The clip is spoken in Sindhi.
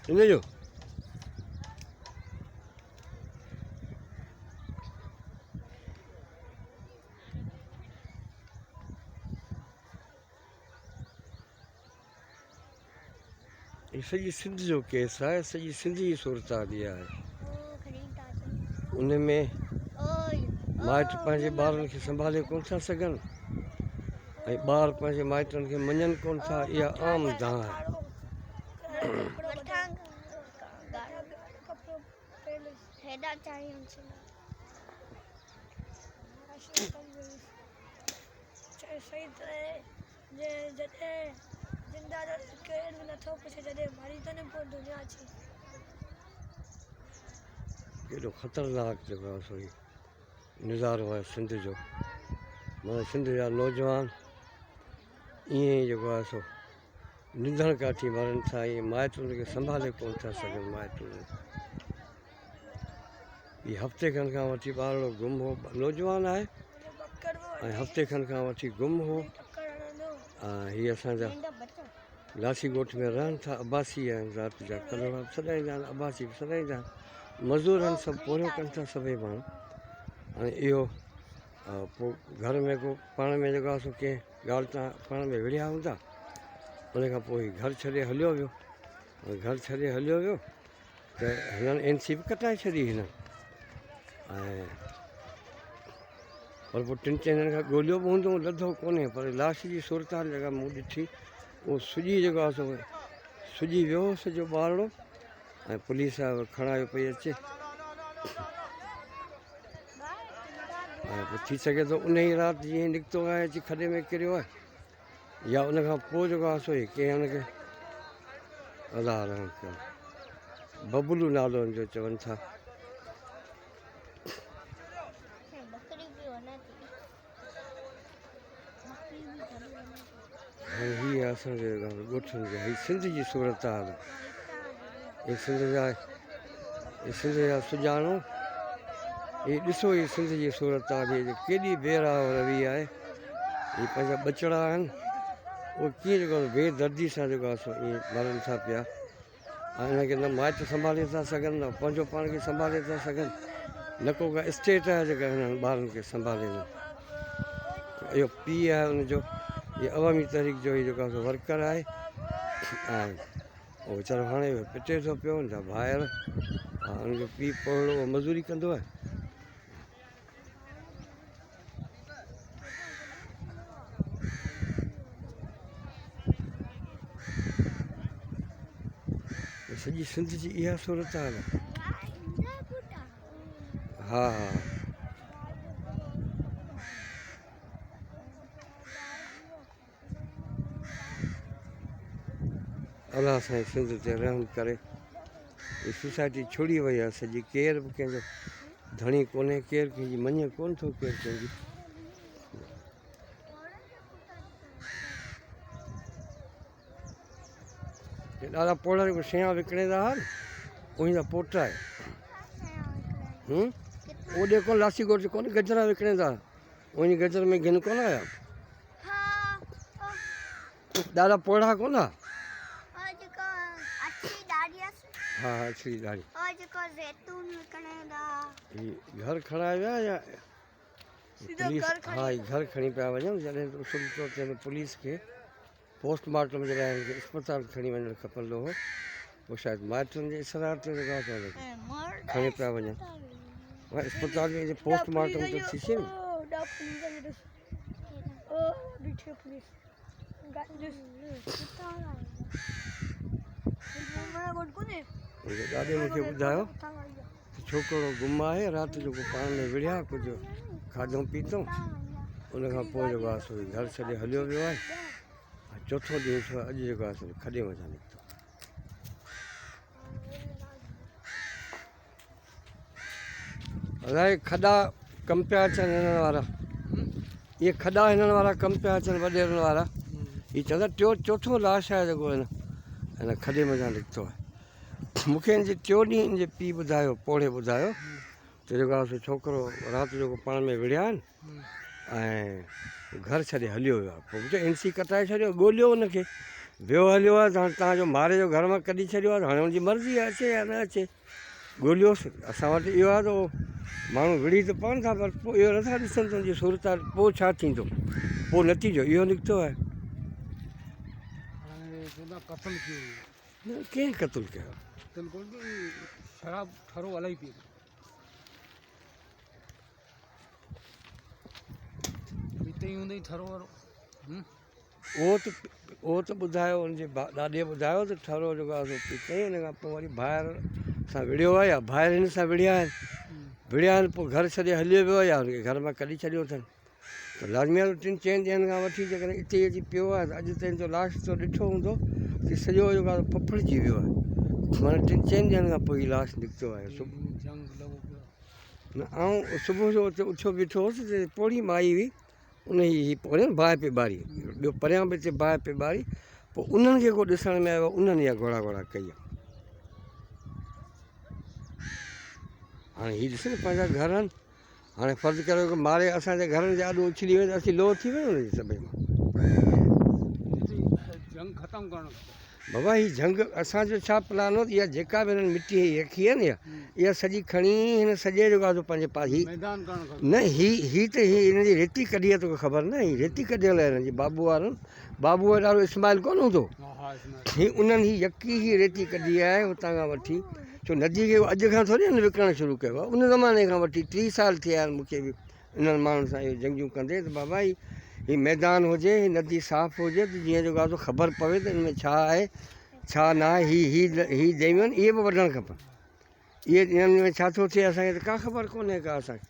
ان جو هي سڄي سنڌ جو ڪيس آهي سڄي سنڌ جي صورتحال اها آهي ان ۾ مائٽ پنهنجي ٻارن کي سنڀالي ڪون ٿا سگهن ۽ ٻار پنهنجي مائٽن کي مڃن ڪون ٿا اها عام دانهن آهي. جڏهن زنده رهي ڪير به نٿو پڇي جڏهن مري ٿو نه پوء دنيا اچي. ڪيڏو خطرناڪ جيڪو آهي سو هي نظارو آهي سنڌ جو معنيٰ سنڌ جا نوجوان ائين ئي جيڪو آهي سو ننڌڻ ڪاٺي مرن ٿا ائين مائٽ ان کي سنڀالي ڪونه ٿا سگهن مائٽ هي هفتي کن کان وٺي ٻارڙو گم هو نوجوان آهي ۽ هفتي کن کان وٺي گم هو ۽ هي اسان جا لاسي ڳوٺ ۾ رهن ٿا عباسي آهن ذات جا ڪلهوڙا به سڏائيندا آهن عباسي به سڏائيندا آهن مزور آهن سڀ پورهيو ڪن ٿا سڀئي ماڻهو ۽ اهو پوء گهر ۾ ڪو پاڻ ۾ جيڪو آهي سو ڪنهن ڳالهه تان پاڻ ۾ وڙهيا هوندا ان کان پوء هي گهر ڇڏي هليو ويو گهر ڇڏي هليو ويو ته هنن اين سي به ڪٽائي ڇڏي هنن ۽ پر پوء ٽن چئن کان ڳوليو به هوندو لڌو ڪونهي پر لاش جي صورتحال جيڪا مون ڏٺي اهو سڄي جيڪو آهي سو سڄي ويو هو سڄو ٻارڙو ۽ پوليس کڻايو پئي اچي ۽ پوء ٿي سگهي ٿو ان ئي رات جيئن نڪتو آهي اچي کڏي ۾ ڪريو آهي يا ان کان پوء جيڪو آهي سو هي ڪنهن هن کي الله رحم ڪري ببلو نالو هن جو چون ٿا. هاڻي هي اسان جي ڳوٺن جي هي سنڌ جي صورت حال هي سنڌ جا هي سنڌ جا سڄاڻو هي ڏسو هي سنڌ جي صورت حال هي ڪيڏي بي راهه روي آهي هي پنهنجا ٻچڙا آهن اهي ڪيئن جيڪو بي دردي سان جيڪو آهي سو ائين مرن ٿا پيا ۽ انهن کي نه مائٽ سنڀالي ٿا سگهن نه پنهنجو پاڻ کي سنڀالي ٿا سگهن نه ڪو ڪا اسٽيٽ آهي جيڪا هنن ٻارن کي سنڀالي اهو پيء آهي ان جو هي عوامي تحريڪ جو هي جيڪو آهي سو ورڪر آهي ۽ اهو ويچارو هاڻي پٽي ٿو پيو ان جا ڀائر ۽ ان جو پيء پوڙهو اهو مزوري ڪندو آهي سڄي سنڌ جي اها صورت حال آهي ها ها الله سائين سنڌ تي رحم ڪري هي سوسائٽي ڇڙي وئي آهي سڄي ڪير به ڪنهن جو ڌڻي ڪونهي ڪير ڪنهن جي مڃي ڪون ٿو ڪير ڪنهن جي ڏاڏا پوڙها جيڪو شيان وڪڻيندا هئا نه انهي جا پوٽا آهي هون اوڏي ڪون لاسي ڳوٺ ڪون گجرا وڪڻيندا هئا انهي گجر ۾ گن ڪون آيا ڏاڏا پوڙها ڪون ها ها اڇي ڏاڙهي هي گهر کڻائي ويا يا پوليس ها هي گهر کڻي پيا وڃن جڏهن ته اصولي طور تي پوليس کي پوسٽ مارٽم جي لاء هن کي اسپتال کڻي وڃڻ کپندو هو پوء شايد مائٽن جي اصرار تي جيڪو آهي کڻي پيا وڃن اسپتال ۾ پوسٽ مارٽم ته ٿيسي نه. منهنجي ڏاڏي مون کي ٻڌايو ته ڇوڪرو گم آهي رات جو ڪو پاڻ ۾ وڙهيا ڪجهه کاڌو پيتو ان کان پوء جيڪو آهي سو گهر ڇڏي هليو ويو آهي ۽ چوٿون ڏينهن ٿيو اڄ جيڪو آهي سو کڏي منجهان نڪتو. الائي کڏا ڪم پيا اچن هنن وارا اهي کڏا هنن وارا ڪم پيا اچن وڏيرن وارا هي چوندا ٽيو چوٿون لاش آهي جيڪو هن هن کڏي منجهان نڪتو آهي مونکي هن جي ٽيو ڏينهن هن جي پيء ٻڌايو پوڙهي ٻڌايو ته جيڪو آهي سو ڇوڪرو رات جو پاڻ ۾ وڙهيا آهن ۽ گهر ڇڏي هليو ويو آهي پوء مون چيو اين سي ڪٽائي ڇڏيو ڳوليو ان کي. ويو هليو آهي ته هاڻي توهان جو ماري جو گهر مان ڪڍي ڇڏيو آهي ته هاڻي ان جي مرضي آهي اچي يا نه اچي. ڳوليوس اسان وٽ اهو آهي ته ماڻهو وڙهي ته پون ٿا پر پوء اهو نٿا ڏسن ته ان جي صورتحال پوء ڇا ٿيندو پوء نتيجو اهو نڪتو آهي. هاڻي چوندا قتل ڪيو ويو. نه ڪنهن قتل ڪيو؟ قتل ڪونه ڪيو شراب ٺرو الائي پيئي ٿو. پيتي ئي هوندئي ٺرو ورو. اهو ته اهو ته ٻڌايو ان جي ڏاڏي ٻڌايو ته ٺرو جيڪو آهي سو پيتائين ان کان پوء وري ڀائر سان وڙهيو آهي يا ڀائر هن سان وڙهيا آهن وڙهيا آهن پوء گهر ڇڏي هليو ويو آهي يا هن کي گهر مان ڪڍي ڇڏيو اٿن ته لازمي آهي ٽن چئن ڏينهن کان وٺي جيڪڏهن اتي ئي اچي پيو آهي ته اڄ تائين تو لاش تو ڏٺو هوندو ته سڄو جيڪو آهي ڦڦڙجي ويو آهي معنيٰ ٽن چئن ڏينهن کان پوء هي لاش نڪتو آهي نه آئون صبح جو اتي اٿيو بيٺو هوس ته پوڙهي مائي هئي ان هي هي پوريان باهه پئي ٻاري ٻيو پريان به اتي باهه پئي ٻاري پوء انهن کي ڪو ڏسڻ ۾ آيو انهن اها گهوڙا گهوڙا ڪئي آهي هاڻي هي ڏس نه پنهنجا گهر آهن هاڻي فرض ڪريو ڪي ماري اسان جي گهرن جي آڏو اڇلي وڃي ته اسين لوهه ٿي وڃون هن جي سڀئي مان. جنگ ختم ڪرڻ کپي. بابا هي جنگ اسان جو ڇا پلان هو ته اها جيڪا به هنن مٽي هي رکي آهي نه اها سڄي کڻي هن سڄي جيڪو آهي سو پنهنجي پاس هي ميدان ڪرڻ کپي. نه هي هي ته هي هن جي ريتي ڪڍي آهي توکي خبر نه هي ريتي ڪڍيل آهي هنن جي بابو وارن بابو ڏاڏو اسماعيل ڪونه هوندو ها اسماعيل. هي انهن هي يڪي هي ريتي ڪڍي آهي هتان کان وٺي ڇو ندي کي اڄ کان ٿوري هن وڪڻڻ شروع ڪيو آهي ان زماني کان وٺي 30 سال ٿيا آهن مون کي به انهن ماڻهن سان اهي جنگيون ڪندي ته بابا هي هي ميدان هجي هي ندي صاف هجي ته جيئن جيڪو آهي سو خبر پوي ته ان ۾ ڇا آهي ڇا نه آهي هي هي هي ڊيمون آهن اهي به وڍڻ کپن اهي انهن ۾ ڇا ٿو ٿئي اسان کي ته ڪا خبر ڪونهي ڪا اسان کي.